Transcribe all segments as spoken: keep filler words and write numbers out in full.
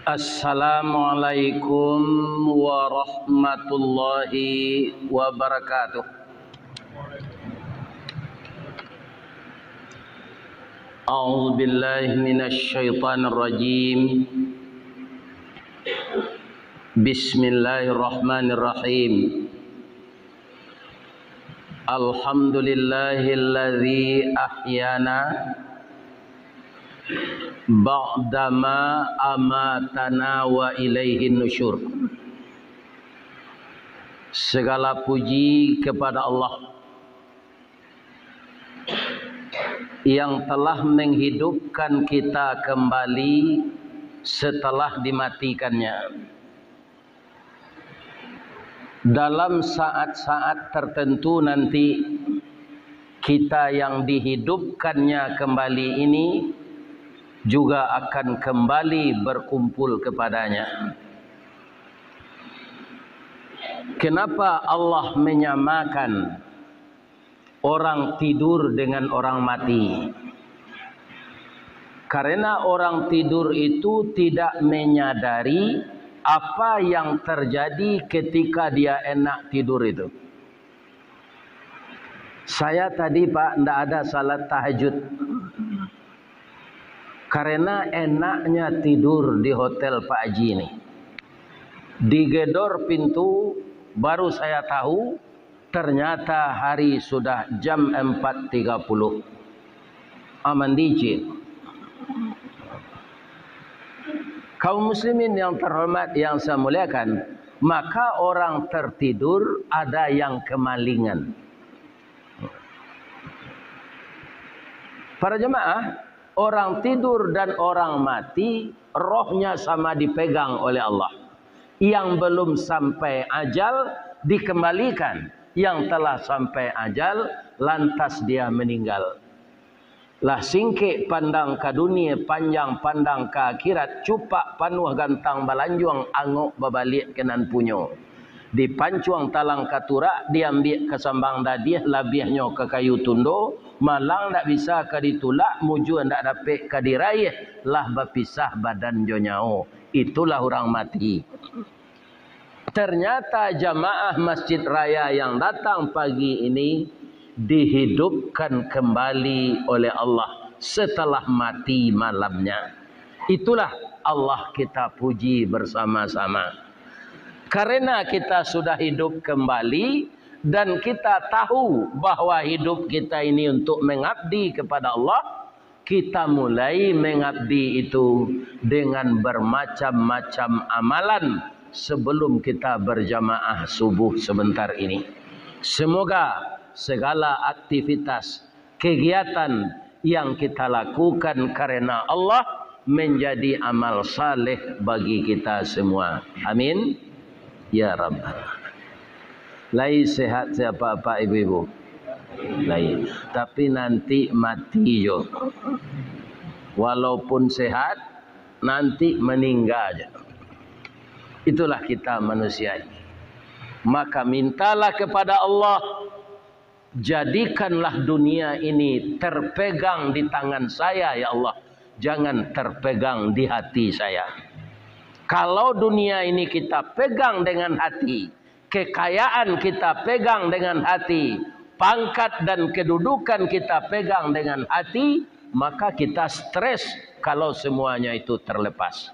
Assalamualaikum warahmatullahi wabarakatuh. A'udzubillahi minasyaitonirrajim. Bismillahirrahmanirrahim. Alhamdulillahilladzi ahyana ba'dama amatana wa ilaihin nusyur. Segala puji kepada Allah yang telah menghidupkan kita kembali setelah dimatikannya. Dalam saat-saat tertentu nanti, kita yang dihidupkannya kembali ini juga akan kembali berkumpul kepada-Nya. Kenapa Allah menyamakan orang tidur dengan orang mati? Karena orang tidur itu tidak menyadari apa yang terjadi ketika dia enak tidur itu. Saya tadi, Pak, ndak ada salat tahajud. Karena enaknya tidur di hotel Pak Haji ini. Digedor pintu, baru saya tahu, ternyata hari sudah jam empat tiga puluh. Aman dicik. Kaum muslimin yang terhormat, yang saya muliakan, maka orang tertidur ada yang kemalingan. Para jemaah, orang tidur dan orang mati, rohnya sama dipegang oleh Allah. Yang belum sampai ajal dikembalikan, yang telah sampai ajal lantas dia meninggal. Lah singkek pandang ka dunia, panjang pandang ka akhirat, cupak panuah gantang balanjuang, angok babaliak ka nan punyo. Dipancuang talang ka turak, diambiak ka sambang dadiah, labiahnyo ka kayu tundo, malang ndak bisa ka ditulak, mujua ndak dapek ka diraiah, lah bapisah badan jo nyawo. Itulah urang mati. Ternyata jamaah Masjid Raya yang datang pagi ini dihidupkan kembali oleh Allah setelah mati malamnya. Itulah Allah kita puji bersama-sama. Karena kita sudah hidup kembali dan kita tahu bahwa hidup kita ini untuk mengabdi kepada Allah, kita mulai mengabdi itu dengan bermacam-macam amalan sebelum kita berjamaah subuh sebentar ini. Semoga segala aktivitas, kegiatan yang kita lakukan karena Allah menjadi amal saleh bagi kita semua. Amin. Ya Rabbal. Lai sehat siapa-apa ibu-ibu? Lai. Tapi nanti mati jo. Walaupun sehat, nanti meninggal jo. Itulah kita manusia ini. Maka mintalah kepada Allah, jadikanlah dunia ini terpegang di tangan saya, ya Allah. Jangan terpegang di hati saya. Kalau dunia ini kita pegang dengan hati, kekayaan kita pegang dengan hati, pangkat dan kedudukan kita pegang dengan hati, maka kita stres kalau semuanya itu terlepas.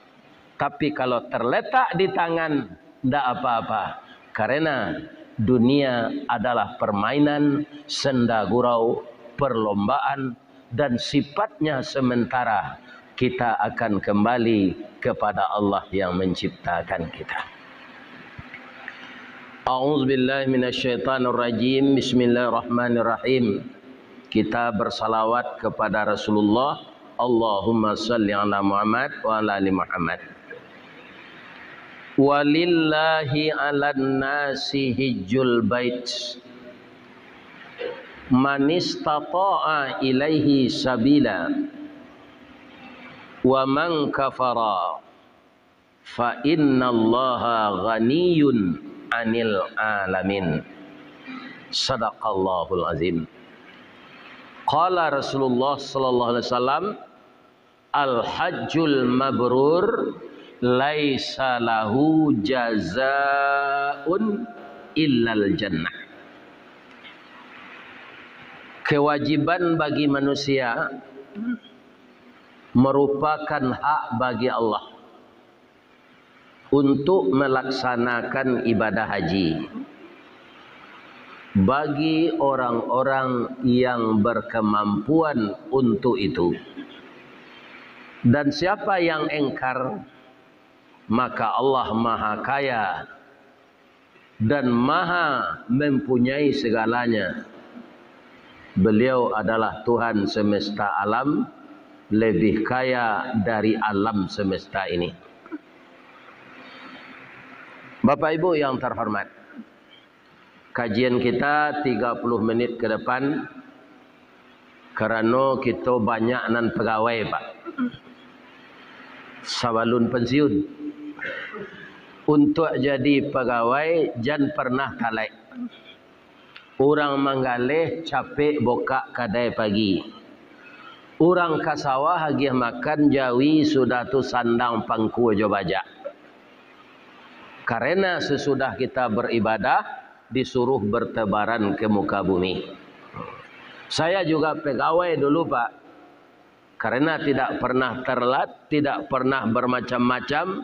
Tapi kalau terletak di tangan, ndak apa-apa. Karena dunia adalah permainan, senda gurau, perlombaan, dan sifatnya sementara. Kita akan kembali kepada Allah yang menciptakan kita. A'udzubillahi minasyaitonirrajim. Bismillahirrahmanirrahim. Kita bersalawat kepada Rasulullah. Allahumma salli ala Muhammad wa ala ali Muhammad. Walillahi 'alan nasi hijjul bait, man istata'a ilaihi sabila, wa man kafara, fa innallaha ghaniyun 'anil 'alamin. Sadaqallahul azim. Qala Rasulullah sallallahu alaihi wasallam, "Al-hajjul mabrur Laisa lahu jazaun illal jannah. Kewajiban bagi manusia merupakan hak bagi Allah untuk melaksanakan ibadah haji bagi orang-orang yang berkemampuan untuk itu. Dan siapa yang engkar, maka Allah Maha Kaya dan Maha mempunyai segalanya. Beliau adalah Tuhan semesta alam, lebih kaya dari alam semesta ini. Bapak Ibu yang terhormat, kajian kita tiga puluh menit ke depan, karano kito banyak nan pegawai, Pak. Sabalun pensiun. Untuak jadi pegawai, jan pernah talaik. Urang manggaleh capek bukak kadai pagi. Urang ka sawah agiah makan jawi, sudah tu sandang pangkua jo bajak. Karena sesudah kita beribadah, disuruh bertebaran ke muka bumi. Saya juga pegawai dulu, Pak. Karena tidak pernah terlambat, tidak pernah bermacam-macam,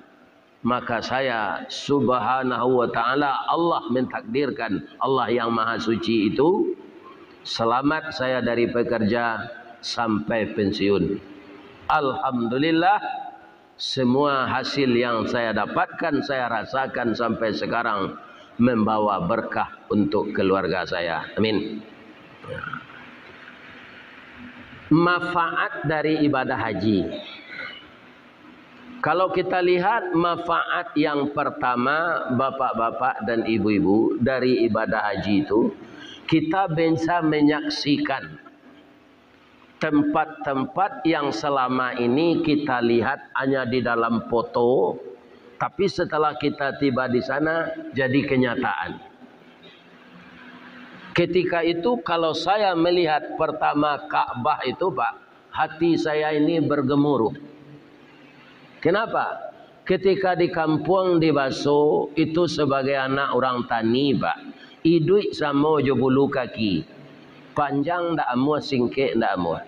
maka saya, subhanahu wa ta'ala, Allah mentakdirkan, Allah yang maha suci itu, selamat saya dari pekerja sampai pensiun. Alhamdulillah, semua hasil yang saya dapatkan, saya rasakan sampai sekarang, membawa berkah untuk keluarga saya. Amin. Manfaat dari ibadah haji. Kalau kita lihat manfaat yang pertama, bapak-bapak dan ibu-ibu, dari ibadah haji itu, kita bisa menyaksikan tempat-tempat yang selama ini kita lihat hanya di dalam foto, tapi setelah kita tiba di sana, jadi kenyataan. Ketika itu, kalau saya melihat pertama Ka'bah itu, Pak, hati saya ini bergemuruh. Kenapa? Ketika di kampuang di Baso, itu sebagai anak urang tani, Pak, iduik samo jo bulu kaki. Panjang ndak amuah, singkek ndak amuah.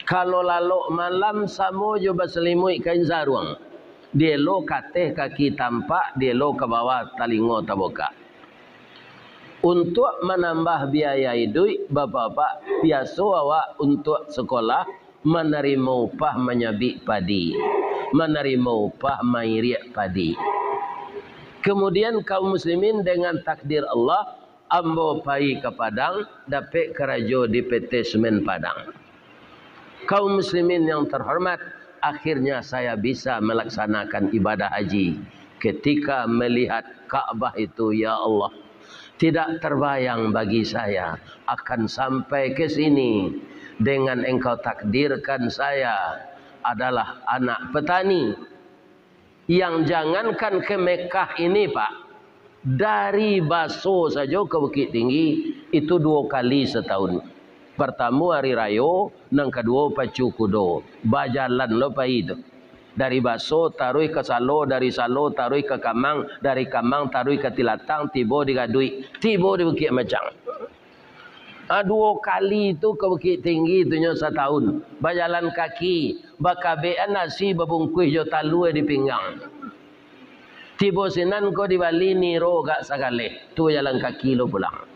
Kalau lalok malam, samo jo basalimuik kain saruang. Dielo ka ateh kaki tampak, dielo ka bawah talingo tabukak. Untuak manambah biaya iduik, bapak-bapak, biaso awak untuak sekolah manarimo upah manyabik padi, manarimo upah mairiak padi. Kemudian kaum muslimin, dengan takdir Allah, ambo pai ka Padang, dapek karajo di P T Semen Padang. Kaum muslimin yang terhormat, akhirnya saya bisa melaksanakan ibadah haji. Ketika melihat Ka'bah itu, ya Allah, tidak terbayang bagi saya akan sampai ke sini dengan Engkau takdirkan saya adalah anak petani. Yang jangankan ke Mekah ini, Pak, dari Baso sajo ke Bukittinggi itu duo kali setahun. Partamo hari rayo, nan kaduo pacu kudo, bajalan lo pai tu. Dari Baso taruih ka Salo, dari Salo taruih ka Kamang, dari Kamang taruih ka Tilatang, tibo di Gaduik, tibo di Bukik Macang. Ah, duo kali tu ka Bukittinggi tu nyo satahun. Bajalan kaki, bakabekan nasi babungkuih jo talua di pinggang. Tibo sinan ko di Bali niro gak sagaleh, tu bajalan kaki lo pulang.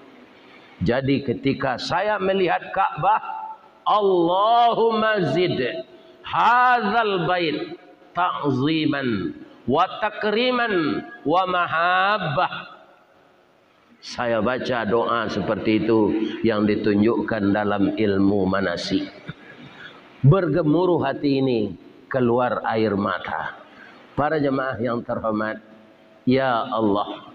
Jadi ketika saya melihat Ka'bah, Allahumma zid hadzal bait ta'ziman wa takriman wa mahabbah. Saya baca doa seperti itu yang ditunjukkan dalam ilmu manasik. Bergemuruh hati ini, keluar air mata. Para jemaah yang terhormat, ya Allah,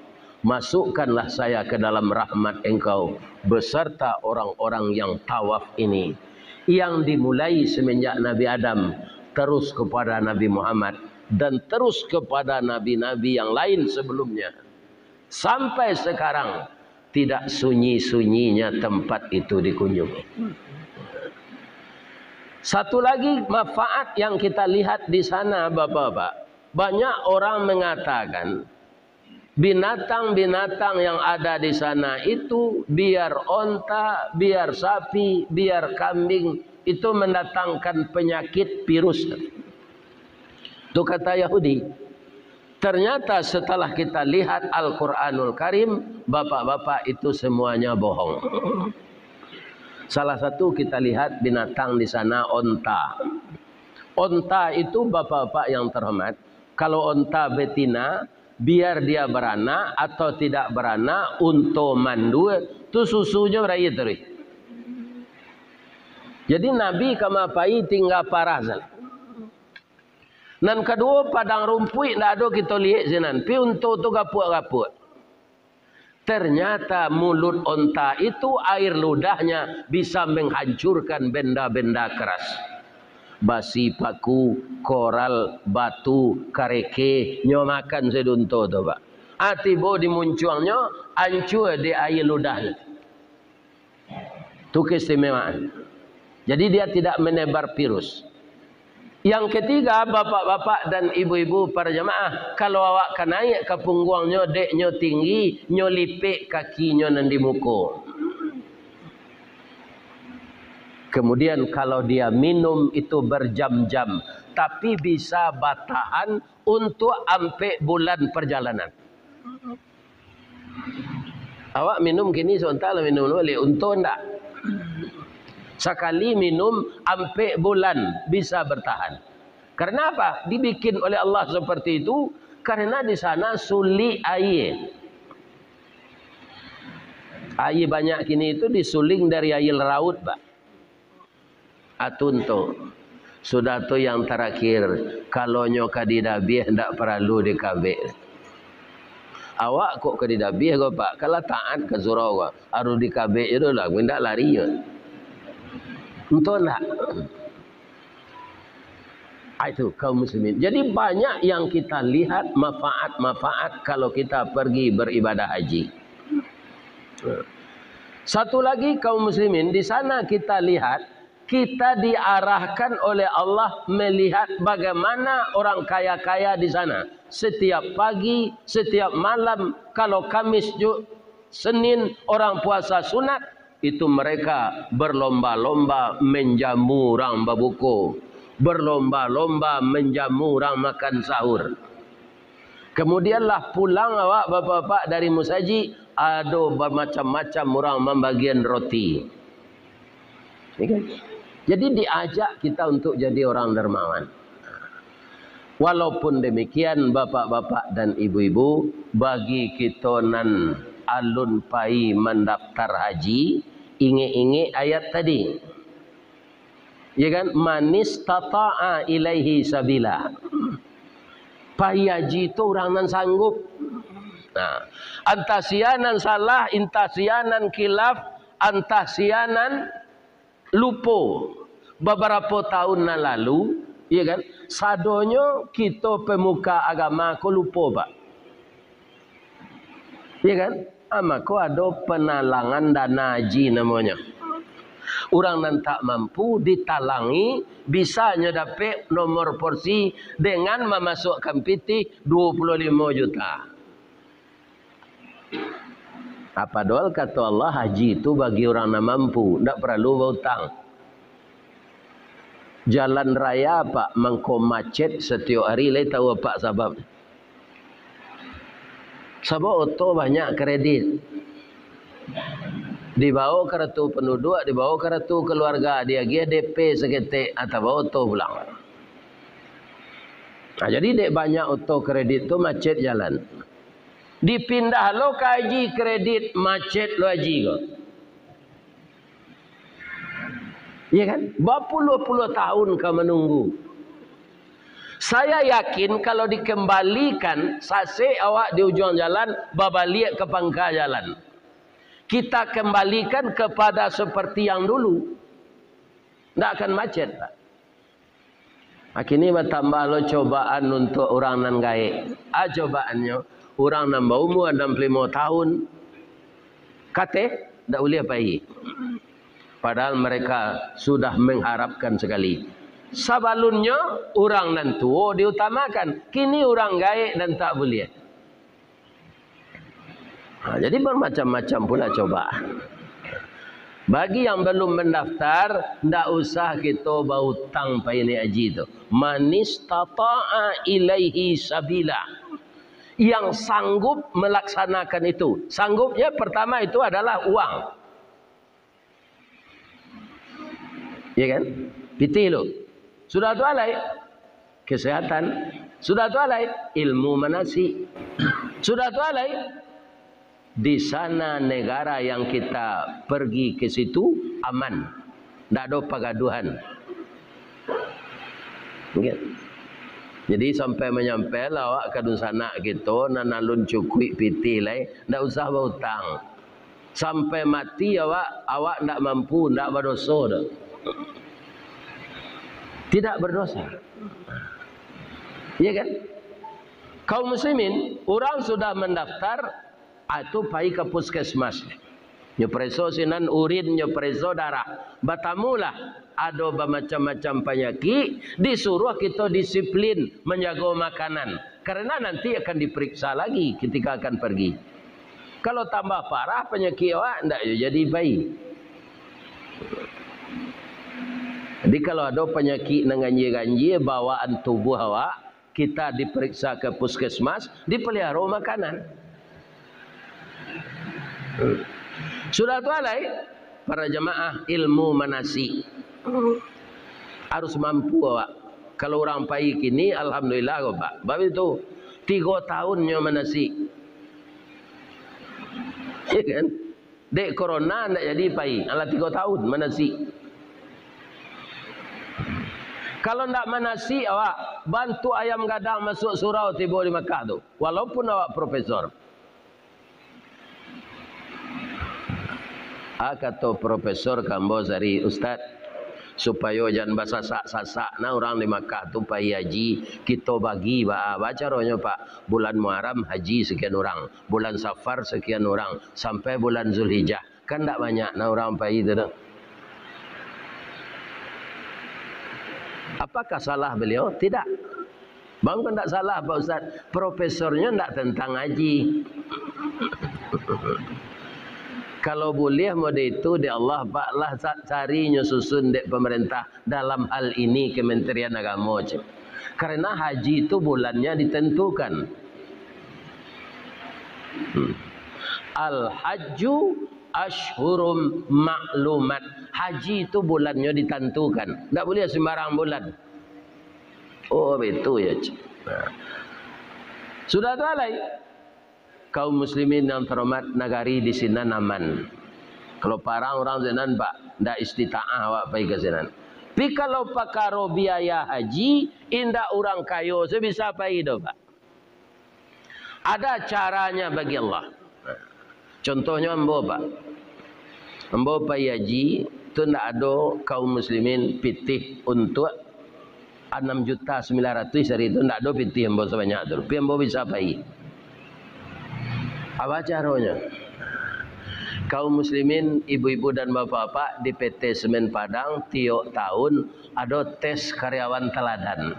masukkanlah saya ke dalam rahmat Engkau beserta orang-orang yang tawaf ini, yang dimulai semenjak Nabi Adam, terus kepada Nabi Muhammad, dan terus kepada nabi-nabi yang lain sebelumnya. Sampai sekarang, tidak sunyi-sunyinya tempat itu dikunjungi. Satu lagi manfaat yang kita lihat di sana, Bapak-bapak, Banyak orang mengatakan, binatang-binatang yang ada di sana itu, biar onta, biar sapi, biar kambing, itu mendatangkan penyakit virus. Itu kata Yahudi. Ternyata setelah kita lihat Al-Quranul Karim, bapak-bapak, itu semuanya bohong. Salah satu kita lihat binatang di sana, onta. Onta itu, bapak-bapak yang terhormat, kalau onta betina, biar dia baranak atau tidak baranak, unto mandua, tu susunyo baraia taruih. Jadi Nabi ka ma pai tingga parah sajo. Nan kaduo, padang rumpuik ndak ado kito liek sinan, pi unto tu gapuak-gapuak. Ternyata mulut onta itu, air ludahnyo bisa menghancurkan benda-benda keras. Basi, paku, koral, batu, kareke, nyo makan sajo unto tu, Pak. Ah, tibo di muncuangnyo, ancua dek air ludahnyo. Tu keistimewaan. Jadi, dia tidak menebar virus. Yang ketiga, bapak-bapak dan ibu-ibu para jamaah, kalau awak ka naiak ka pungguangnyo, dek nyo tinggi, nyo lipek kakinyo nan di muko. Kemudian, kalau dia minum itu berjam-jam, tapi bisa batahan untuk ampek bulan perjalanan. Awak minum kini, sontak lah minum baliak, unto ndak? Sakali minum ampek bulan bisa bertahan. Karena apa? Dibikin oleh Allah seperti itu, karena di sana sulik aia. Aia banyak kini itu disuling dari aia laut, Pak. Atau unto. Sudah tu yang tarakhir, kalau nyo ka didabiah, ndak paralu dikabek. Awak kok ka didabiah ko, Pak? Kalau taat ka surau ko, harus dikabek je dulu lah, indak lari nyo. Unto ndak? Ah, itu kaum muslimin. Jadi, banyak yang kita lihat manfaat-manfaat kalau kita pergi beribadah haji. Satu lagi, kaum muslimin, di sana kita lihat, kita diarahkan oleh Allah melihat bagaimana orang kaya-kaya di sana. Setiap pagi, setiap malam, kalau Kamis, Ju-, Senin, orang puasa sunat, itu mereka berlomba-lomba menjamu urang babuko, berlomba-lomba menjamu urang makan sahur. Kemudianlah pulang awak, bapak-bapak, dari musajik, ado bamacam-macam urang mambagian roti. Ya kan? Jadi, diajak kita untuk jadi orang dermawan. Walaupun demikian, bapak-bapak dan ibu-ibu, bagi kito nan alun pai mandaftar haji, ingek-ingek ayat tadi. Ya kan? "Manistata'a ilaihi sabila." Pai haji tu urang nan sanggup. Nah, antah sia nan salah, antah sia nan khilaf, antah sia nan lupo. Babarapo tahun nan lalu, ya kan, sadonyo kito pemuka agama ko lupo, Pak. Ya kan? Ah, mako ado penalangan dana haji namonyo. Urang nan tak mampu ditalangi, bisa nyo dapek nomor porsi dengan mamasuakkan pitih duo puluah limo juta. Ah, padohal kato Allah, haji tu bagi urang nan mampu, ndak paralu bautang. Jalan raya, Pak, mangko macet satiok ari, lai tahu Apak sabab? Sabab oto banyak kredit. Dibawa kartu penduduk, dibawa kartu keluarga, diagiah D P saketek, ah, tabawa oto pulang. Nah, jadi dek banyak oto kredit tu macet jalan. Dipindah lo ka haji kredit, macet lo haji ko. Ya kan? Bapuluah-puluah tahun ka manunggu. Saya yakin kalau dikembalikan, sasek awak di ujuang jalan, babaliak ka pangka jalan. Kita kembalikan kepada seperti yang dulu. Ndak akan macet, Pak. Kini batambah lo cobaan untuak urang nan gaek. Ah, cobaannyo, urang nan baumua anam puluah limo tahun, kateh, ndak buliah pai. Padahal mereka sudah mengharapkan sekali. Sabalunnyo, urang nan tuo diutamakan. Kini urang gaek nan tak buliah. Ha, jadi, bermacam-macam pula coba. Bagi yang belum mendaftar, ndak usah kito bautang pai naiak haji tu. "Manistata'a ilaihi sabila." Yang sanggup melaksanakan itu. Sanggupnya pertama itu adalah uang. Ya kan? Pitih lo. Sudah tu alai, kesehatan. Sudah tu alai, ilmu manasik. Sudah tu alai, di sana negara yang kita pergi ke situ aman. Ndak ado pagaduhan. Ya. Jadi, sampai manyampai lah awak ka dunsanak kito, nan alun cukuik pitih lai, ndak usah bautang. Sampai mati awak, awak ndak mampu, ndak badoso doh. Tidak berdosa. Iya kan? Kaum muslimin, urang sudah mandaftar, ah, tu pai ka puskesmas. Nyo pareso sinan urin, nyo pareso darah. Batamulah, ado bamacam-macam panyakik, disuruah kito disiplin manjago makanan. Karena nanti akan diperiksa lagi ketika akan pergi. Kalau tambah parah panyakik awak, ndak yo jadi pai. Jadi, kalau ado panyakik nan ganjia-ganjia bawaan tubuah awak, kita diperiksa ke puskesmas, dipeliharo makanan. Sudah tu alai, para jamaah, ilmu manasik. Harus mampu awak. Kalau urang pai kini, alhamdulillah ko, Pak. Bab itu, tigo tahun nyo manasik. Ya kan? Dek corona ndak jadi pai. Alah tigo tahun manasik. Kalau ndak manasik awak, bantuak ayam gadang masuak surau tibo di Makkah tu. Walaupun awak profesor. Ah, kato profesor ka ambo sari, "Ustaz, supayo jan basasak-sasak nah urang di Makkah tu pai haji, kito bagi ba-, ba caronyo, Pak, bulan Muharram haji sekian urang, bulan Safar sekian urang, sampai bulan Zulhijjah. Kan ndak banyak nah urang pai tu doh." Apakah salah beliau? Tidak. Bang, kok ndak salah, Pak Ustaz? Profesornyo ndak tentang haji. Kalau buliah mode itu dek Allah, Pak, lah sa-, cari nyo susun dek pemerintah dalam hal ini Kementerian Agamo, cek. Karena haji itu bulannya ditentukan. Hmm. Al-hajju asyhurum ma'lumat. Haji itu bulannya ditentukan. Ndak boleh sembarang bulan. Oh, betul ya, cik. Nah. Sudah tu alai. Kaum muslimin yang terhormat, nagari di sinan aman. Kalau parang urang sinan, Pak, ndak istitaah awak pai ka sinan. Tapi kalau pakaro biaya haji, indak urang kayo se bisa pai doh, Pak. Ada caranya bagi Allah. Contohnyo ambo, Pak. Ambo pai haji, tu ndak ado kaum muslimin pitih untuak anam juta sambilan ratuih sari tu, ndak ado pitih ambo sabanyak tu. Tapi ambo bisa pai. Apa caronyo? Kaum muslimin, ibu-ibu dan bapak-bapak, di P T Semen Padang, tiok tahun ado tes karyawan teladan.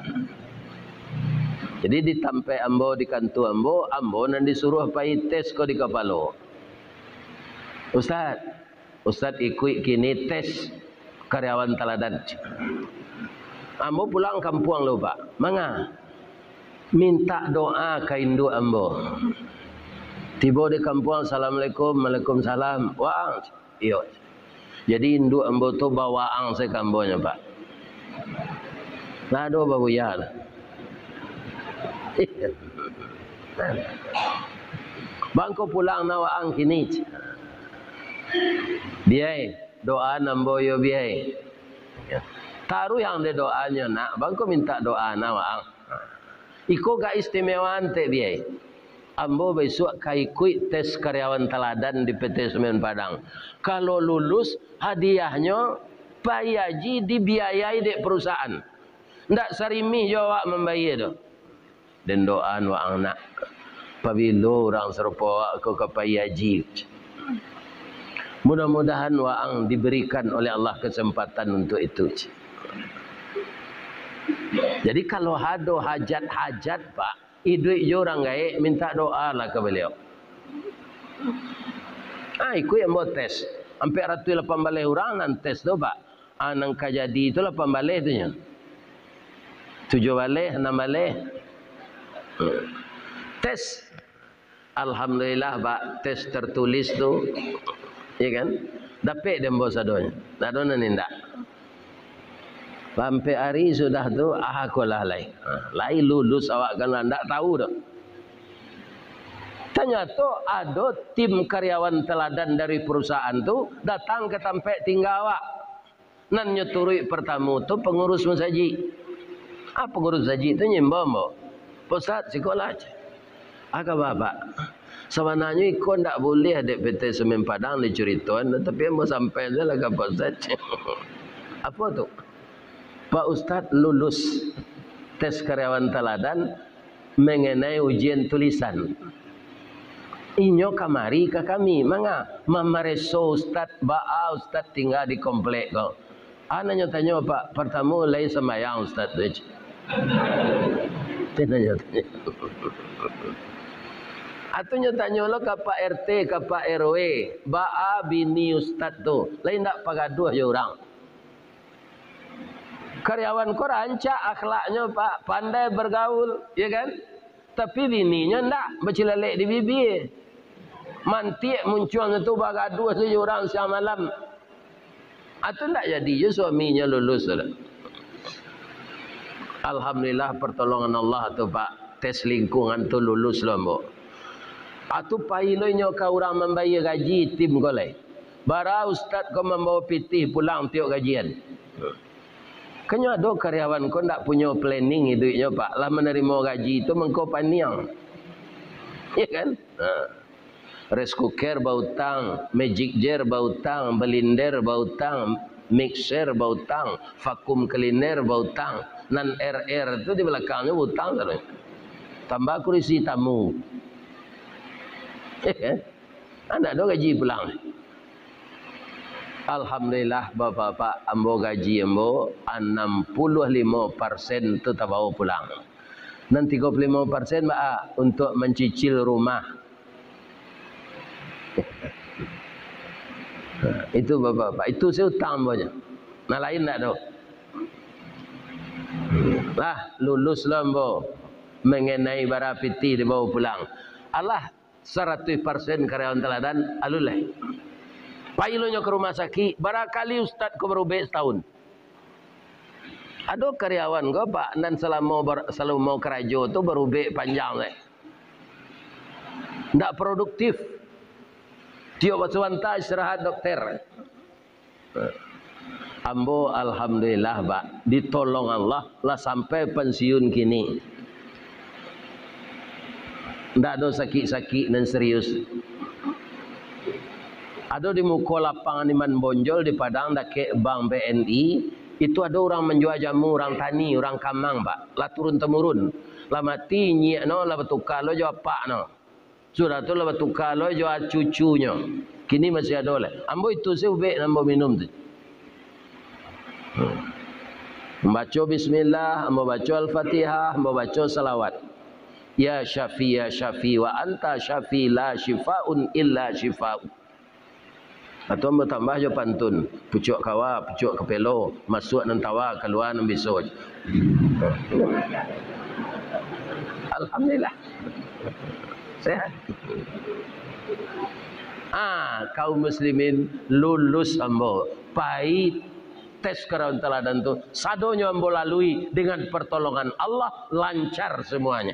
Jadi, di tampek ambo, di kantua ambo, ambo nan disuruah pai tes ko di kapalo. "Ustaz, Ustaz ikuik kini tes karyawan teladan." Ambo pulang kampuang lo, Pak. "Manga?" "Mintak doa ka induak ambo." Tibo di kampuang, "Assalamualaikum." "Waalaikumsalam." "Waang." "Iyo." Jadi, induak ambo tu bawaang se ka ambonyo, Pak. Lah ado babuya lah. "Bangko pulang na waang kini." "Biai, doaan ambo yo, Biai." Taruih ang dek doanyo, nak. "Bangko mintak doa na waang." Iko keistimewaan tek, Biai. Ambo bisuak ka ikuik tes karyawan teladan di P T Semen Padang. Kalau lulus, hadiahnyo pai haji dibiayai dek perusahaan. Ndak sarimih jo awak mambayia doh. Den doaan waang, nak. Pabilo urang sarupo awak ko ka pai haji? Mudah-mudahan waang diberikan oleh Allah kesempatan untuk itu. Jadi, kalau ado hajat-hajat, Pak, iduik jo urang gaek, mintak doa lah ka baliau. Ah, ikuik ambo tes. Ampek ratuih lapan baleh urang nan tes tu, Pak. Ah, nan ka jadi tu lapan baleh tu nyo. Tujuah baleh, anam baleh. Tes. Alhamdulillah, Pak, tes tertulis tu, ya kan, dapek dek ambo sadonyo. Ndak ado nan indak. Ampek ari sudah tu, ah, ko lah lai. Ha, lai lulus awak kan lah, ndak tahu doh. Tanyato ado tim karyawan teladan dari perusahaan tu datang ka tampek tingga awak. Nan nyo turuik partamo tu pangurus masajik. Ah, pangurus masajik tu nyo imbau ambo, "Pak Ustaz, siko lah," cek. "Ah, kaba, Pak?" "Sabananyo iko ndak buliah dek P T Semen Padang dicaritoan, tapi ambo sampai se lah ka Pak Ustaz," cek. "Apo tu?" "Pak Ustaz lulus tes karyawan taladan, mengenai ujian tulisan. Inyo kamari ka kami, manga, mamareso Ustaz, baa Ustaz tingga di komplek ko." "Ah, nan nyo tanyo, Pak?" "Partamo, lai sambayang Ustaz tu?" Tu nan nyo tanyo. Ah, tu nyo tanyo lo ka Pak R T, ka Pak R W, "Baa bini Ustaz tu? Lai ndak pagaduah jo urang?" Karyawan ko rancak akhlaknyo, Pak, pandai bergaul, ya kan? Tapi bininyo ndak, bacilalek di bibia. Mantiak muncuang tu bagaduah tu jo urang siang malam. Atu ndak jadi jo suaminyo lulus tu. Alhamdulillah, pertolongan Allah tu, Pak. Tes lingkungan tu lulus lo ambo. Atu pai lo inyo ka urang mambayia gaji tim ko lai. Bara ustad ko mambawa pitih pulang tiok gajian. Kanyo ado karyawan ko ndak punyo planning iduiknyo, Pak. Lah manarimo gaji tu mangko paniang. Iya kan? Ha. Rice cooker bautang, magic jar bautang, blender bautang, mixer bautang, vacuum cleaner bautang. Nan R R tu di balakangnyo bautang taruih. Tambah kurisi tamu. Iya kan? Ndak ado gaji pulang. Alhamdulillah, Bapak-bapak, ambo gaji ambo anam puluah limo persen tu tabawa pulang. Nan tigo puluah limo persen baa, untuak mancicil rumah. Itu, Bapak-bapak, itu se utang ambo nyo. Nan lain ndak ado. Lah, lulus lo ambo mangenai bara pitih dibawa pulang. Alah, saratuih persen karyawan taladan, alun lai. Pai lo nyo ka rumah sakik, barakali ustad ko barubek satahun. Ado karyawan ko, Pak, nan salamo bar-, salamo karajo tu barubek panjang lai. Ndak produktif. Tiok sabanta istirahat, dokter. Ambo, alhamdulillah, Pak, ditolong Allah, lah sampai pensiun kini. Ndak ado sakik-sakik nan serius. Ado di muko lapangan Iman Bonjol di Padang, dakek bank B N I, itu ado urang manjua jamu, urang tani, urang kamang, Pak. Lah turun temurun. Lah mati inyiakno, lah batuka lo jo apakno. Sudah tu lah batuka lo jo cucunyo. Kini masih ado lai. Ambo itu se ubek nan ambo minum tu. Hmm. Ambo baco bismillah, ambo baco Al-Fatihah, ambo baco salawat. Ya Syafi, ya Syafi, wa anta Syafi, la syifaun illa syifau. Atau ambo tambah jo pantun, pucuak kawa, pucuak kapelo, masuak nan tawa, kalua nan biso. Alhamdulillah. Sehat. Ah, kaum muslimin, lulus ambo. Pai tes karyawan taladan tu, sadonyo ambo lalui dengan pertolongan Allah, lancar semuanya.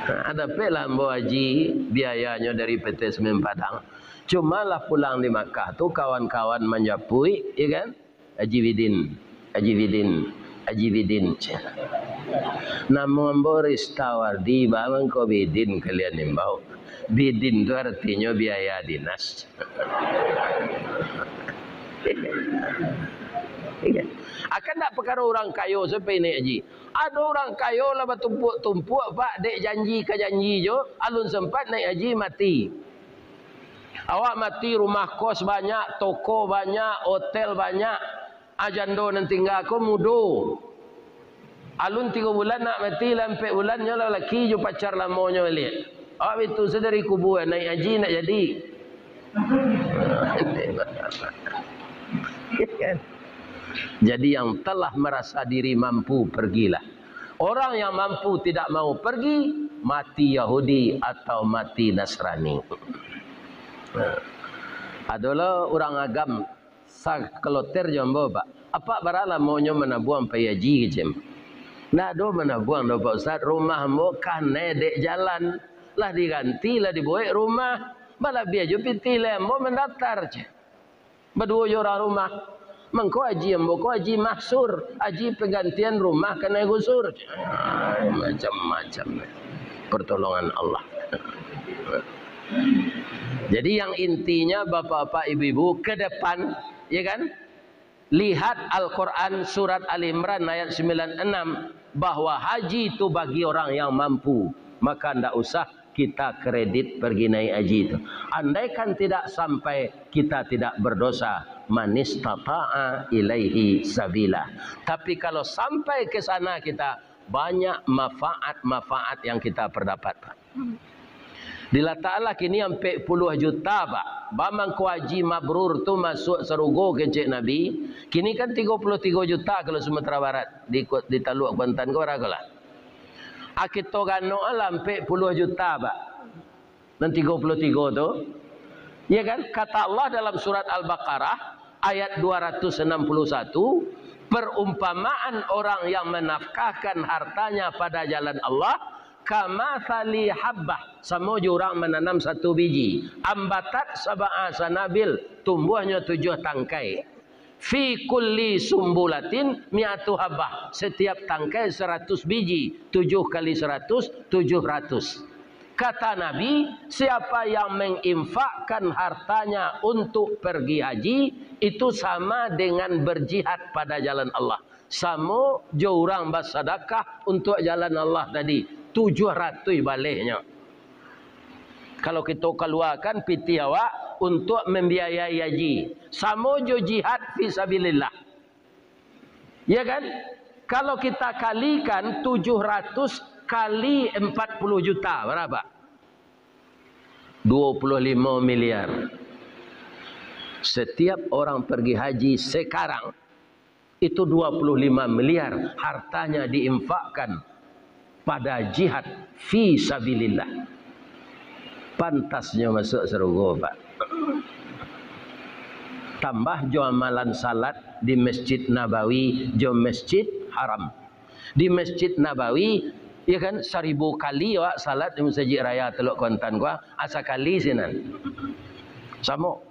Ha, dapeklah ambo haji biayanyo dari P T Semen Padang. Cuma lah pulang di Makkah tu, kawan-kawan manjapuik, ya kan? "Haji Bidin, Haji Bidin, Haji Bidin." Namo ambo Ristawardi, baa mangko Bidin kalian imbau. Bidin tu artinyo biaya dinas. Akan ndak pakaro urang kayo sampai naiak haji. Ado urang kayo lah batumpuak-tumpuak, Pak, dek janji ka janji jo, alun sempat naiak haji, mati. Awak mati, rumah kos banyak, toko banyak, hotel banyak. Jando nan tingga ko mudo. Alun tigo bulan nak mati, lah ampek bulan nyo lah laki jo pacar lamonyo baliak. Awak bitu sadari kubua, naik haji nak jadi. Jadi yang telah merasa diri mampu, pergilah. Orang yang mampu tidak mau pergi, mati Yahudi atau mati Nasrani. Adolah urang agam, sakeloter jo ambo, Pak. Apak bara lamonyo manabuang pai haji, kecek ambo. Ndak ado manabuang doh, Pak Ustaz. Rumah ambo kanai dek jalan. Lah diganti, lah dibuek rumah. Balabiah jo pitih lai ambo mandatar, cek. Baduo jo urang rumah. Mangko haji ambo ko haji mahsur, haji panggantian rumah kanai gusur. Ah, macam-macam. Pertolongan Allah. Jadi yang intinya, bapak-bapak, ibu-ibu, ke depan, ya kan? Lihat Al-Quran surat Ali Imran ayat sembilan enam, bahwa haji itu bagi orang yang mampu, maka ndak usah kita kredit pergi naik haji itu. Andaikan tidak sampai, kita tidak berdosa. Manistata'a ilaihi sabila. Tapi kalau sampai ke sana kita, banyak manfaat-manfaat yang kita perdapat, Pak. Dilatanglah kini ampek puluah juta, Pak. Bamangko haji mabrur tu masuak sarugo, kecek Nabi. Kini kan tigo puluah tigo juta kalau Sumatera Barat, di, di Taluk Kuantan ko, bara ko lah. Akito ganok lah ampek puluah juta, Pak. Nan tigo puluah tigo tu. Ya kan? Kata Allah dalam surat Al-Baqarah ayat dua ratus enam puluh satu, perumpamaan orang yang menafkahkan hartanya pada jalan Allah, kamatsali habbah, samo jo urang mananam satu biji, ambatat sab'a sanabil, tumbuahnyo tujuah tangkai. Fi kulli sumbulatin mi'atu habbah. Setiap tangkai saratus biji, tujuh kali saratus, tujuh ratus. Kata Nabi, siapa yang menginfakkan hartanya untuk pergi haji, itu sama dengan berjihad pada jalan Allah. Samo jo urang basadakah untuak jalan Allah tadi, tujuah ratuih balehnyo. Kalau kito kaluakan pitih awak untuak mambiayai haji, samo jo jihad fi sabilillah. Ya kan? Kalau kita kalikan tujuh ratus kali empat puluh juta, berapa? Dua puluh lima miliar. Setiap orang pergi haji sekarang, itu dua puluh lima miliar hartanya diinfakkan pada jihad fi sabilillah. Pantasnyo masuak sarugo, Pak. Tambah jo amalan salat di Masjid Nabawi jo Masjid Haram. Di Masjid Nabawi, ya kan, saribu kali awak salat di Masjid Raya Teluk Kuantan ko, asa kali sinan. Samo.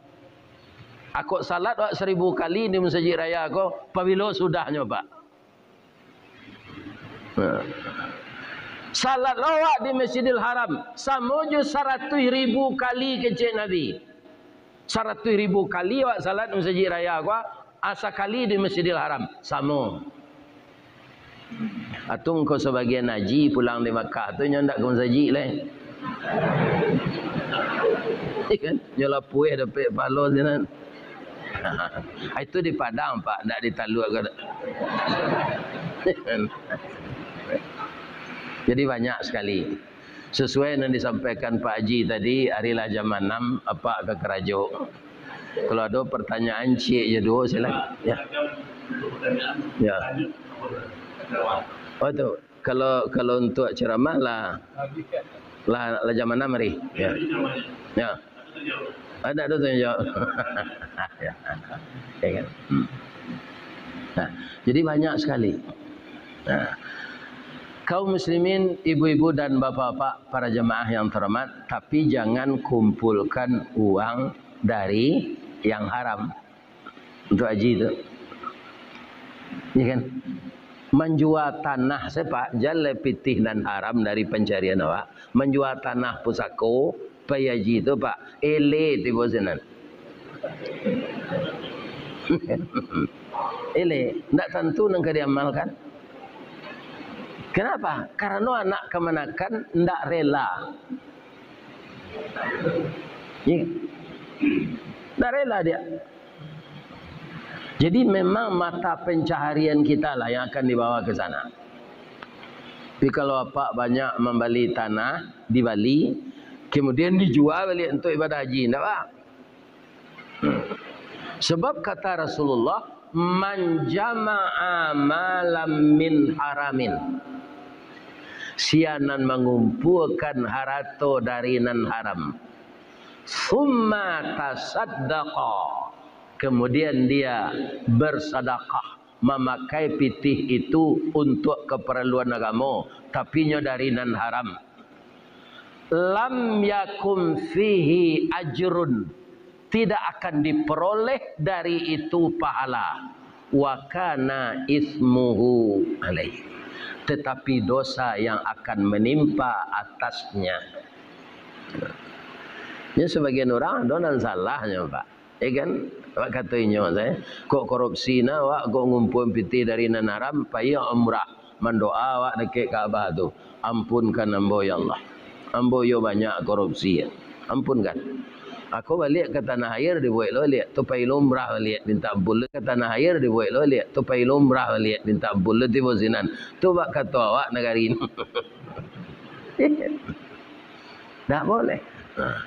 Akok salat awak saribu kali di Masjid Raya ko, pabilo sudahnyo, Pak? Nah. Salat awak di Masjidil Haram, samo jo saratuih ribu kali, kecek Nabi. Saratuih ribu kali awak salat di Masjid Raya ko, asa kali di Masjidil Haram, samo. Atau engkau sabagian haji pulang di Makkah tu, nyo ndak ka masajik lai. Iya kan? Nyo lapueh dapek pahalo sinan. Itu di Padang, Pak, ndak di Taluk ko. Jadi banyak sekali. Sesuai nan disampaikan Pak Haji tadi, ari lah jam anam, apak ka karajo. Kalau ado pertanyaan ciek je duo, sila. Ya. Ya. Oh, tu. Kalau, kalau untuak ceramah lah, lah, lah jam anam ari. Ya. Ya. Ada, ada tanya jawab. Ya. Ya kan? Hmm. Nah, jadi banyak sekali. Nah, kaum muslimin, ibu-ibu dan bapak-bapak, para jemaah yang terhormat, tapi jangan kumpulkan uang dari yang haram untuk haji tu. Ya kan? Manjua tanah, sapak, jan lai pitih nan haram dari pancarian awak. Manjua tanah pusako, pai haji tu, Pak, eleh tibo sinan. Eleh, ndak tantu nan ka diamalkan. Kenapa? Karano anak kamanakan ndak rela. Ya. Ndak rela dia. Jadi memang mata pencaharian kita lah yang akan dibawa ke sana. Tapi kalau apak banyak mambali tanah di Bali, kemudian dijua baliak untuak ibadah haji, ndak, Pak? Hmm. Sebab kata Rasulullah, "Man jama'a malam min haramin." Sia nan mangumpuakan harato dari nan haram. "Summa tasaddaqa." Kemudian dia bersadakah, mamakai pitih itu untuak kaparluan agamo, tapi nyo dari nan haram. "Lam yakun fihi ajrun." Tidak akan diperoleh dari itu pahala. "Wa kana ismuhu alaih." Tetapi dosa yang akan menimpa atasnya. Nyo sabagian urang, ado nan salahnyo, Pak. Ya kan? Awak kato inyo, saya, "Kok korupsi nah, awak kok ngumpuan pitih dari nan haram, pai umrah, mandoa awak dakek Ka'bah tu, 'Ampunkan ambo, ya Allah. Ambo yo banyak korupsi, ya. Ampunkan.'" Ako baliak ka tanah air, dibuek lo baliak, tu pai lo umrah baliak, minta ampun lo ka tanah air, dibuek lo baliak, tu pai lo umrah baliak, minta ampun lo tibo sinan. Tu bak kato awak nagari ni. Ndak boleh. Nah.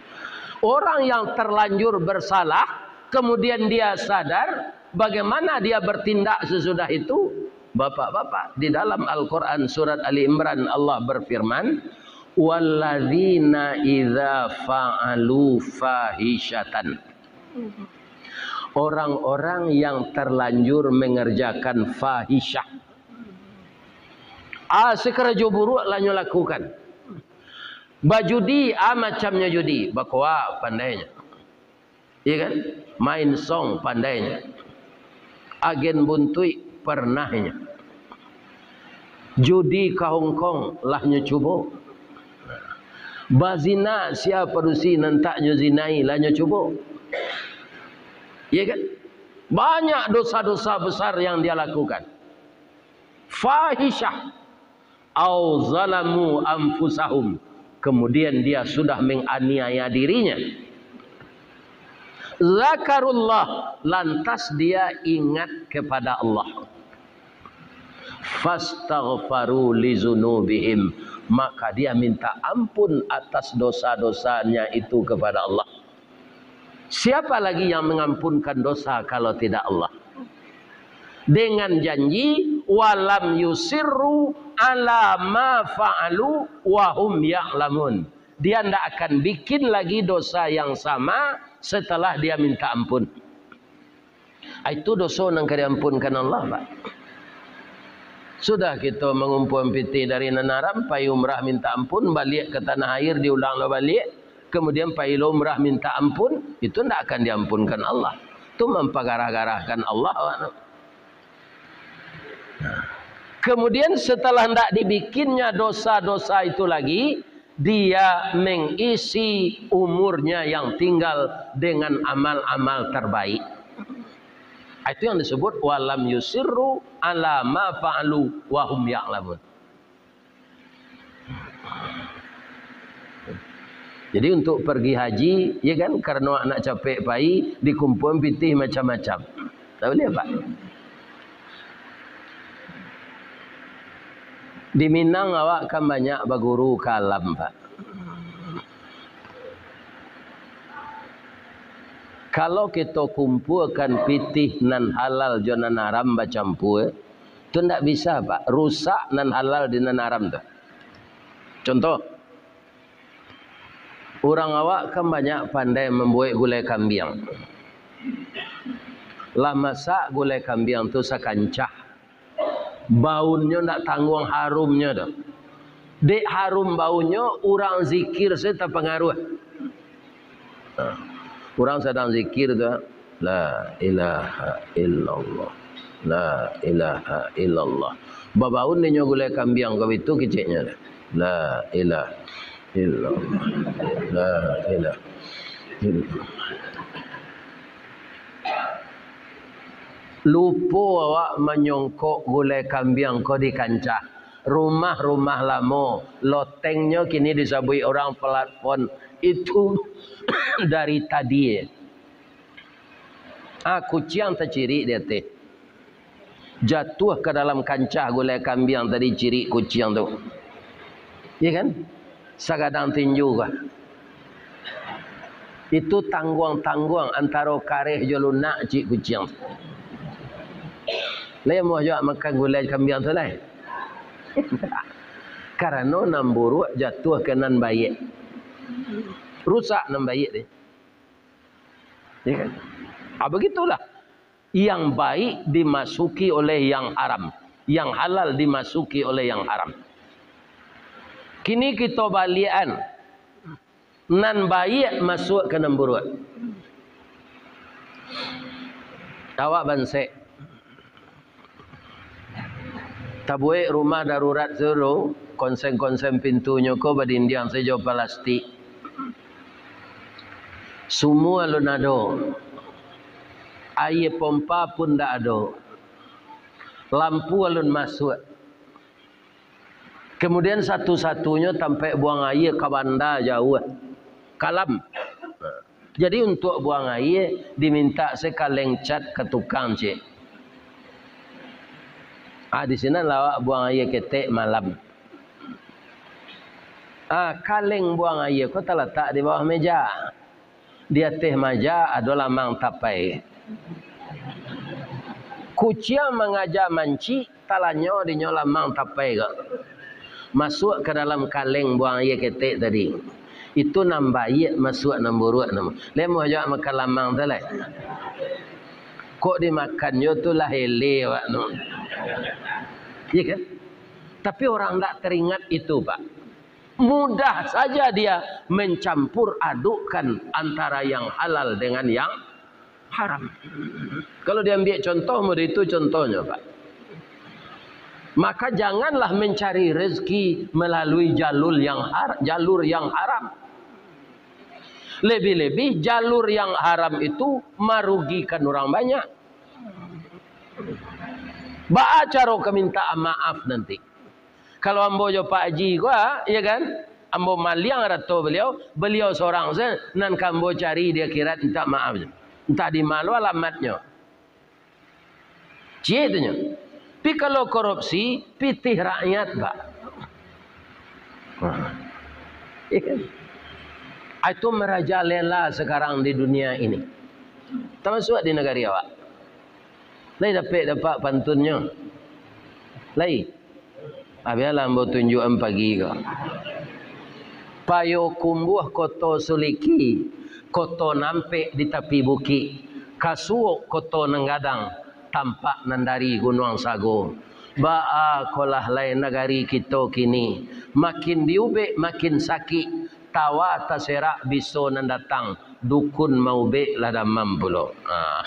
Orang yang terlanjur bersalah, kemudian dia sadar, bagaimana dia bertindak sesudah itu? Bapak-bapak, di dalam Al-Quran surat Ali Imran, Allah berfirman, "Walladzina idza fa'alu fahisyatan." Orang-orang yang terlanjur mengerjakan fahisyah. Ah, sakarajo buruak lah nyo lakukan. Bajudi, ah, macamnyo judi. Bakoa pandainyo. Iya kan? Main song pandainyo. Agen buntuik parnahnyo. Judi ka Hong Kong lah nyo cubo. Bazina sia padusi nan tak nyo zinai lah nyo cubo. Iya kan? Banyak dosa-dosa besar yang dia lakukan. Fahisyah. Au zalamu anfusahum. Kemudian dia sudah menganiaya dirinya. Zakarullah, lantas dia ingat kepada Allah. Fastaghfaru li zunubihim, maka dia minta ampun atas dosa-dosanya itu kepada Allah. Siapa lagi yang mengampunkan dosa kalau tidak Allah? Dengan janji, "Walam yusirru ala ma fa'alu wa hum ya'lamun." Dia ndak akan bikin lagi dosa yang sama setelah dia minta ampun. Ah, itu doso nan ka diampunkan Allah, Pak. Sudah kito mangumpuan pitih dari nan haram, pai umrah minta ampun, baliak ka tanah air, diulang lo baliak, kemudian pai lo umrah minta ampun, itu ndak akan diampunkan Allah. Itu mampagarah-garahkan Allah, awak tu. Nah. Kemudian setelah ndak dibikinnya dosa-dosa itu lagi, dia mengisi umurnya yang tinggal dengan amal-amal terbaik. Itu yang disebut, "Walam yusirru ala ma fa'alu wa hum ya'lamun." Jadi, untuk pergi haji, ya kan, karena nak capek pai, dikumpuan pitih macam-macam. Tak boleh, Pak. Di Minang awak kan banyak baguru ka alam, Pak. Kalau kito kumpuakan pitih nan halal jo nan haram bacampua, tu ndak bisa, Pak. Rusak nan halal di nan haram tu. Contoh, urang awak kan banyak pandai mambuek gulai kambiang. Lah masak gulai kambiang tu sakancah. Baunnyo ndak tangguang harumnyo tu. Dek harum baunnyo, urang zikir sajo tapangaruah. Nah, urang sadang zikir tu, "La ilaha illallah. La ilaha illallah." Babaun inyo gulai kambiang ka bitu keceknyo tu. "La ilaha illallah. La ilaha illallah." Lupo awak manyongkok gulai kambiang ko di kancah. Rumah-rumah lamo, lotengnyo kini disabuik urang platform. Itu dari tadi. Ah, kuciang tacirik di ateh. Jatuah ka dalam kancah gulai kambiang tadi, cirik kuciang tu. Iya kan? Sagadang tinju ka. Itu tangguang-tangguang antaro kareh jo lunak, cirik kuciang tu. Lai amuah juo makan gulai kambiang tu lai. Karano nan buruak jatuah ka nan baiak. Rusak nan baiak tu. Ya kan? Ah, begitulah. Yang baik dimasuki oleh yang haram, yang halal dimasuki oleh yang haram. Kini kito baliakan, nan baiak masuak ka nan buruak. Awak bansek. Tabuek rumah darurat tu, konsen-konsen pintunyo ko badindiang sajo palastik. Sumua alun ado. Aia pompa pun ndak ado. Lampu alun masuak. Kemudian satu-satunyo tampek buang aia ka banda jauah. Kalam. Jadi, untuak buang aia, dimintak se kaleng cat ka tukang, cek. Ah, di sinan lah awak buang aia ketek malam. Ah, kaleng buang aia ko talatak di bawah meja. Di ateh meja ado lamang tapai. Kuciang mangaja mancik, talanyo dinyo lamang tapai ko. Masuak ka dalam kaleng buang aia ketek tadi. Itu nan baiak masuak nan buruak namo. Lai amuah juo makan lamang tu lai. Kok dimakan jo tu lah eleh awak tu. Iya kan? Tapi orang ndak teringat itu, Pak. Mudah saja dia mencampur adukkan antara yang halal dengan yang haram. Kalau diambiak contoh, model itu contohnyo, Pak. Maka janganlah mencari rezeki melalui jalur yang har-, jalur yang haram. Lebih-lebih jalur yang haram itu marugikan orang banyak. Baa caro ka minta maaf nanti? Kalau ambo jo Pak Haji ko, ah, ya kan? Ambo maliang arato baliau, baliau sorang se nan ka ambo cari di akhirat minta maaf. Antah di ma lo alamatnyo. Ciek tu nyo. Tapi kalau korupsi, pitih rakyat, Pak. Nah. Iya kan? Ah, itu merajalela sekarang di dunia ini. Termasuk di negari awak. Lai dapek dapat pantunnyo? Lai. Ah, bialah ambo tunjuakan pagi ko. Payokumbuah Koto Suliki, koto nampek di tapi bukik, Kasuok koto nan gadang, tampak nan dari Gunuang Sago. Baa kolah lai nagari kito kini, makin diubek makin sakik, tawa taserak biso nan datang, dukun maubek lah damam pulo. Ah,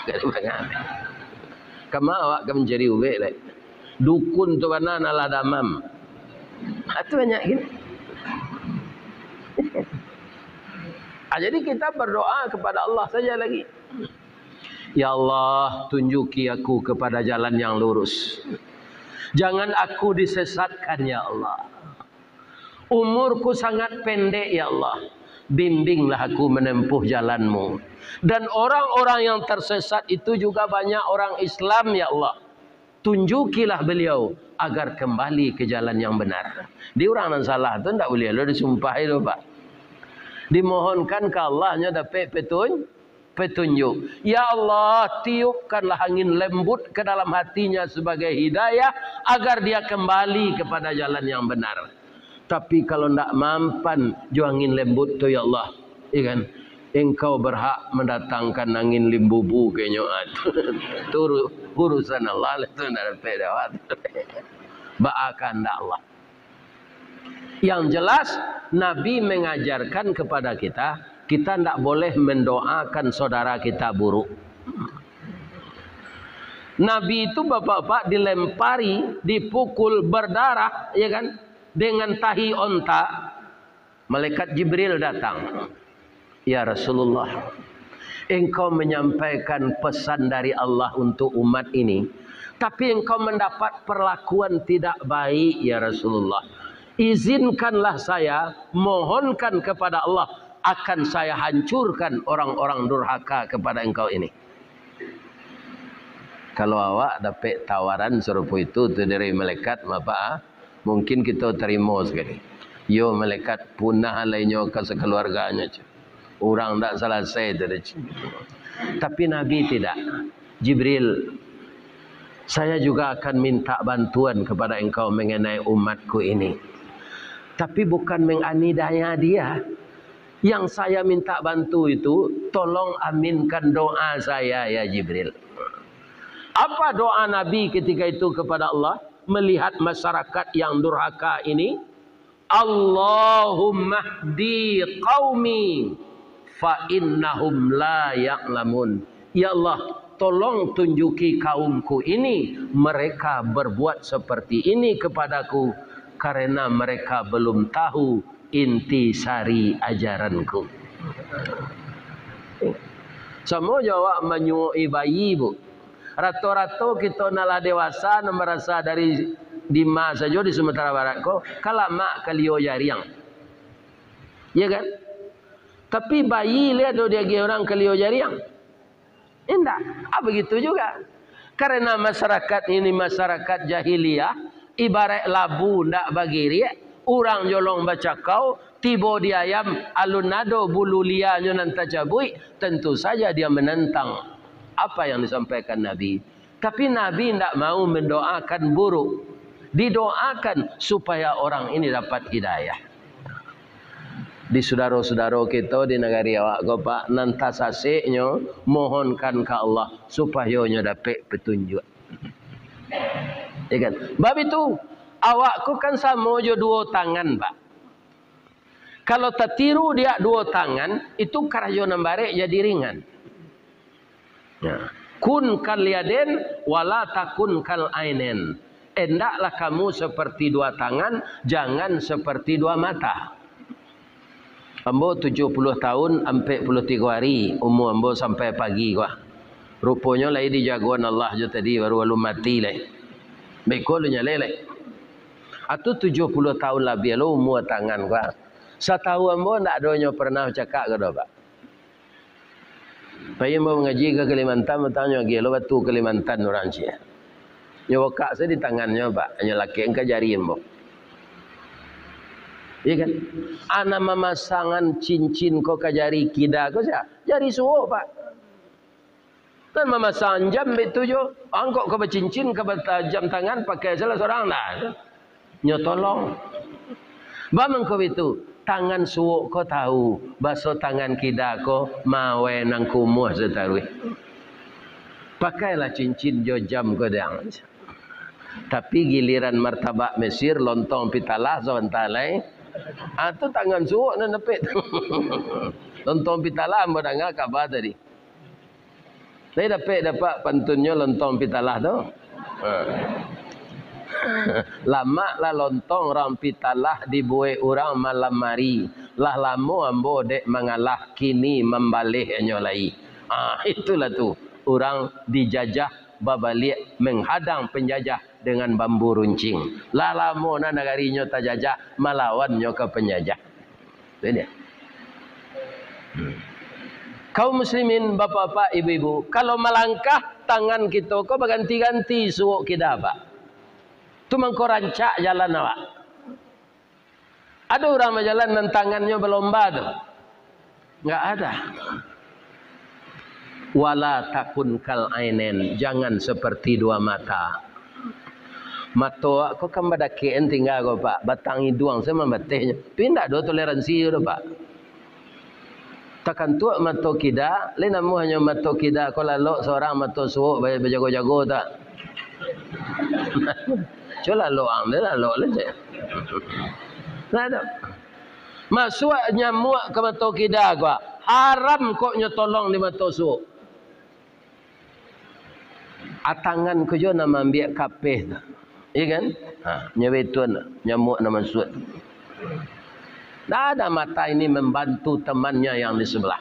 kama awak ka mancari ubek lai? Dukun tu bana nan lah damam. Ah, tu banyak gini. Ah, jadi kita berdoa kepada Allah saja lagi. Ya Allah, tunjuki aku kepada jalan yang lurus. Jangan aku disesatkan, ya Allah. Umurku sangat pendek, ya Allah. Bimbinglah aku menempuh jalan-Mu. Dan orang-orang yang tersesat itu juga banyak orang Islam, ya Allah. Tunjukilah beliau agar kembali ke jalan yang benar. Di urang nan salah tu ndak buliah lo disumpah itu, Pak. Dimohonkan ka Allah nyo dapek petun-, petunjuk. Ya Allah, tiupkanlah angin lembut ke dalam hatinya sebagai hidayah, agar dia kembali kepada jalan yang benar. Tapi kalau ndak mampan jo angin lembut tu, ya Allah, ya kan? Engkau berhak mendatangkan angin limbubu, kenyo, ah, tu, tu uru-, urusan Allah lah tu, ndak dapek dawat. Baa kandak Allah. Yang jelas, Nabi mengajarkan kepada kita, kita ndak boleh mendoakan saudara kita buruk. Nabi itu, bapak-bapak, dilempari, dipukul, berdarah, ya kan, dengan tahi onta. Malaikat Jibril datang. "Ya Rasulullah, engkau menyampaikan pesan dari Allah untuk umat ini, tapi engkau mendapat perlakuan tidak baik, ya Rasulullah. Izinkanlah saya mohonkan kepada Allah, akan saya hancurkan orang-orang durhaka kepada engkau ini." Kalau awak dapek tawaran sarupo itu tu dari malaikat, mapa, ah? Mungkin kito tarimo sakali. Yo, malaikat, punah lai nyo ka sakaluarganyo, ceh. Urang ndak salasai tu, ceh. Tapi Nabi tidak. "Jibril, saya juga akan minta bantuan kepada engkau mengenai umatku ini. Tapi bukan menganiaya dia. Yang saya minta bantu itu, tolong aminkan doa saya, ya Jibril." Apa doa Nabi ketika itu kepada Allah melihat masyarakat yang durhaka ini? "Allahumma hdi qaumi fa innahum la ya'lamun." Ya Allah, tolong tunjuki kaumku ini, mereka berbuat seperti ini kepadaku karena mereka belum tahu inti sari ajaranku. Samo jo awak manyuok-i bayi, Bu. Rato-rato kito nan lah dewasa, nan barasa dari Dima sajo di Sumatera Barat ko, ka lamak kalio jariang. Ya kan? Tapi bayi lai ado diagiah urang kalio jariang? Indak. Ah, begitu juga. Karena masyarakat ini masyarakat jahiliyah, ibarat labu ndak bagiriak, urang jolong bacakau, tibo di ayam, alun ado bulu lianyo nan tacabuik, tentu saja dia menentang apa yang disampaikan Nabi. Tapi Nabi ndak mau mendoakan buruk. Didoakan supaya orang ini dapat hidayah. Di sudaro-sudaro kito di nagari awak ko, Pak, nan tasaseknyo, mohonkan ka Allah supayo nyo dapek patunjuak. Ya kan? Bab itu, awak ko kan samo jo duo tangan, Pak. Kalau tatiru diak duo tangan, itu karajo nan barek jadi ringan. Ya. "Kun kal yadain, wala takun kal ainain." Endaklah kamu seperti dua tangan, jangan seperti dua mata. Ambo tujuah puluah tahun, ampek puluah tigo hari umua ambo sampai pagi ko. Ruponyo lai dijagoan Allah jo tadi, baru alun mati lai. Beko alun jaleh lai. Atu tujuah puluah tahun labiah lo umua tangan ko. Satahu ambo ndak ado nyo pernah cakak ko doh, Pak. Pai ambo mangaji ka Kalimantan, batanyo agiah lo batu Kalimantan urang ciek. Nyo bukak se di tangannyo, Pak. Nyo lakekkan ka jari ambo. Iya kan? Anak mamasangan cincin ko ka jari kida ko sia? Jari suok, Pak. Kan mamasang jam baitu jo. Angkok ka bacincin, ka batajam tangan, pakai salah surang dah. Nyo tolong. Bamangko baitu, tangan suok ko tahu, baso tangan kida ko mawai nan kumuah sataruih. Pakailah cincin jo jam ko dang. Tapi giliran martabak Mesir, lontong pitalah sabanta lai. Ah, tu tangan suok nan dapek. Lontong pitalah ambo danga kaba tadi. Lai dapek dapat pantunnyo lontong pitalah tu? Ha. Lamaklah lontong rang pitalah dibuek urang malam ari. Lah lamo ambo dek mangalah, kini mambaleh nyo lai. Ah, itulah tu. Urang dijajah babaliak, menghadang penjajah dengan bambu runcing. Lah lamo nan nagarinyo tajajah, malawannyo ka panjajah. Tu dia. Hmm. Kaum muslimin, bapak-bapak, ibu-ibu, kalau malangkah, tangan kito ko baganti-ganti suok kida, Pak. Tu mangko rancak jalan awak. Ado urang bajalan nan tangannyo balomba tu? Nggak ada. Wala takun kal ainain, jangan seperti dua mata. Mato awak ko kan badakekan tingga ko, Pak. Batang iduang se mambatehnyo. Tapi ndak ado toleransi tu, Pak. Takantuak mato kida, lai namuahnyo mato kida ko lalok surang, mato suok ba-, bajago-jago tak? Cubo lalok ang, lalok lah, cek. Nah, tu. Masuak nyamuak ka mato kida ko, haram kok nyo tolong di mato suok. Atangan ko jo nan maambiak kapeh tu. Iya kan? Ha, nyo baitu nyamuak nan masuak. Ndak ada mata ini membantu temannya yang di sebelah.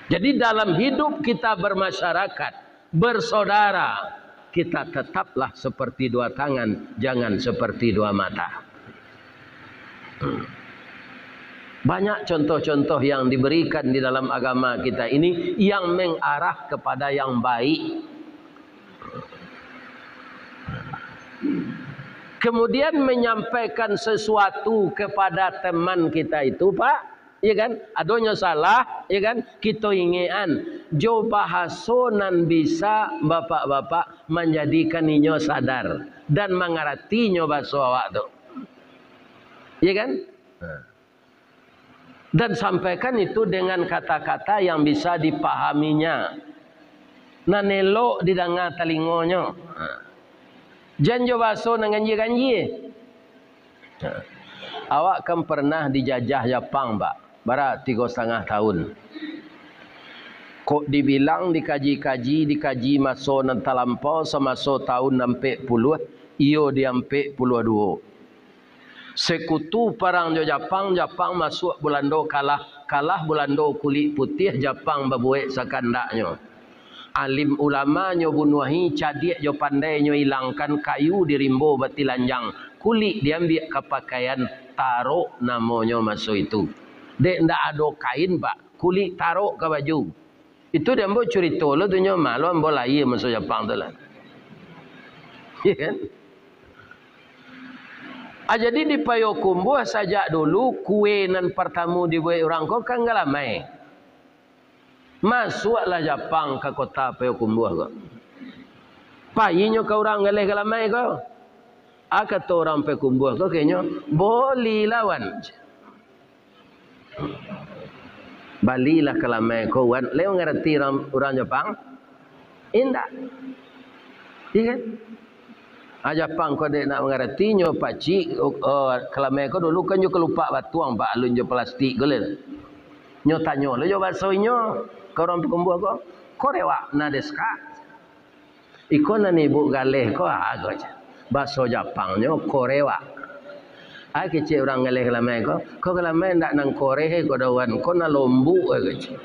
Jadi, dalam hidup kita bermasyarakat, bersaudara, kita tetaplah seperti dua tangan, jangan seperti dua mata. Hmm. Banyak contoh-contoh yang diberikan di dalam agama kita ini yang mengarah kepada yang baik. Kemudian menyampaikan sesuatu kepada teman kita itu, Pak, ya kan? Adonyo salah, ya kan? Kito ingekan, jo bahaso nan bisa bapak-bapak manjadikan inyo sadar dan mangaratinyo bahaso awak tu. Ya kan? Nah. Dan sampaikan itu dengan kata-kata yang bisa dipahaminya, nan elok didanga talingonyo. Jan jo baso nan ganjie-ganjie. Awak kan pernah dijajah Japang, Pak, bara tigo satangah tahun. Kok dibilang, dikaji-kaji, dikaji maso nan talampau, samaso tahun ampek puluah, iyo di ampek puluah duo. Sekutu parang jo Japang, Japang masuak, Bulando kalah, kalah Bulando kulik putiah, Japang babuek sakandaknyo. Alim ulama nyo bunuahi, cadiak jo pandai nyo ilangkan, kayu di rimbo batilanjang, kulik diambiak ka pakaian, tarok namonyo maso itu. Dek ndak ado kain, Pak, kulik tarok ka baju. Itu di ambo curito lo tu nyo, malu ambo lahia maso Japang tu lah. Iya kan? Ah, jadi di Payokumbuah sajak dulu kue nan partamo dibuek urang ko kan galamai. Masuaklah Japang ka kota Payokumbuah ko. Payinyo ka urang galeh galamai ko. Ah, kato urang Payokumbuah ko, kainyo, "Bolilah, wan." Balilah kalamai ko, wan. Lai mangarati urang, urang Japang? Indak. Iya kan? Ah, Japang ko dek nak mangarati, nyo pacik, oh, oh, kalamai ko dulu kan nyo kalupak batuang, Pak, alun jo plastik ko lai. Nyo tanyo lo jo baso inyo, ka urang Payokumbuah ko, "Korewak na desu ka?" Iko nan ibuk galeh ko, ah, ko, ceh. Baso Japangnyo korewak. Ah, kecek urang galeh kalamai ko, ko kalamai ndak nan koreh, eh, ko dawan, ko nan lombuk, eh, ko, ceh.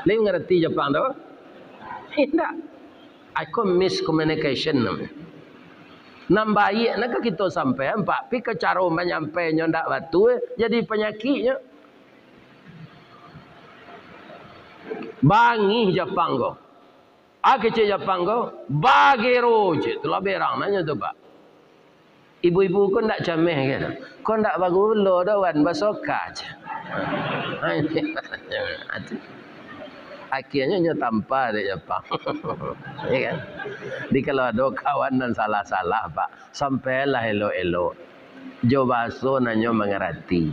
Lai ngarati Japang tu? Indak. Iko miscommunication namonyo. Nan baiak nan ka kito sampaian, Pak, pi ka caro manyampainyo ndak batua, jadi panyakiknyo. Bangih Japang ko. Ah, kecek Japang ko, "Bagero," cek tu lah berang nanyo tu, Pak. Ibu-ibu ko ndak cameh kan? "Ko ndak bagulo doh, wan, basoka," cek. Akhianyo nyo tampa dek Japang. Ya kan? Jadi kalau ado kawan nan salah-salah, Pak, sampailah elok-elok. Jo baso nan nyo mangarati.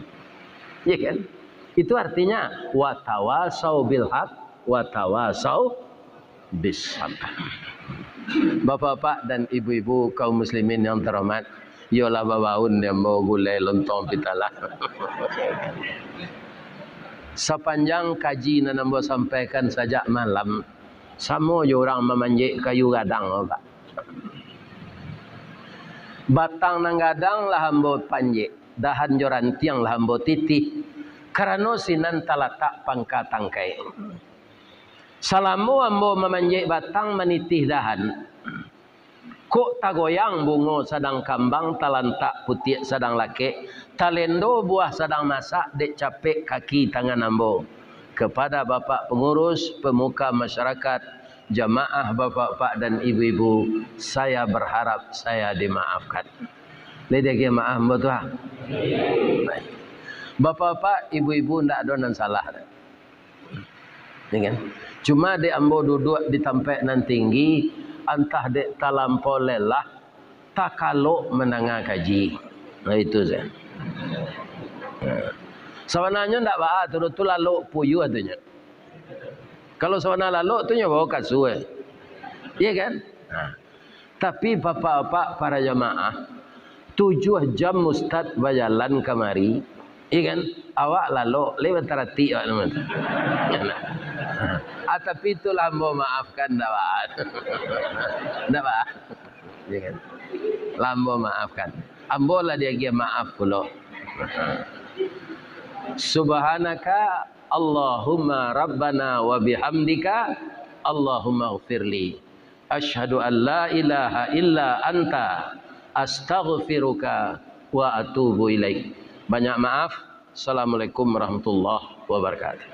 Ya kan? Itu artinya, "Watawasau bil haq, watawasau bis sabr." Bapak-bapak dan ibu-ibu, kaum muslimin yang terhormat, iyolah babaun di ambo gulai lontong pitalah. Sapanjang kaji nan ambo sampaikan sajak malam, samo jo urang mamanjek kayu gadang, Pak. Batang nan gadang lah ambo panjek, dahan jo rantiang lah ambo titih, karano sinan talatak pangka tangkai. Salamo ambo mamanjek batang, manitih dahan, kok tagoyang bungo sadang kambang, talantak putiak sadang lakek, talendo buah sadang masak dek capek kaki tangan ambo. Kepada Bapak Pengurus, pemuka masyarakat, jamaah, bapak-bapak dan ibu-ibu, saya berharap saya dimaafkan. Lai diagiah maaf ambo tu, ah? Baik. Bapak-bapak, ibu-ibu, ndak ado nan salah. Ya kan? Cuma dek ambo duduak di tampek nan tinggi, antah dek talampau lelah, takalok mandanga kaji. Nah, itu saja. Nah. Sabananyo ndak baa, tu, tu lalok puyuah tu nyo. Kalau sabana lalok tu nyo bawa kasua. Iya kan? Nah. Tapi bapak-bapak para jamaah, tujuah jam ustad bajalan kamari, iya kan? Awak lalok, lai bataratik awak tu. Ah, tapi itulah ambo maafkan, ndak baa. Ndak baa. Iya kan? Lah ambo maafkan. Ambo lah diagiah maaf pulo. Subhanaka Allahumma Rabbana wa bihamdika, Allahumma gfirli. Asyhadu an la ilaha illa anta, astaghfiruka wa atubu ilaik. Banyak maaf. Assalamualaikum warahmatullahi wabarakatuh.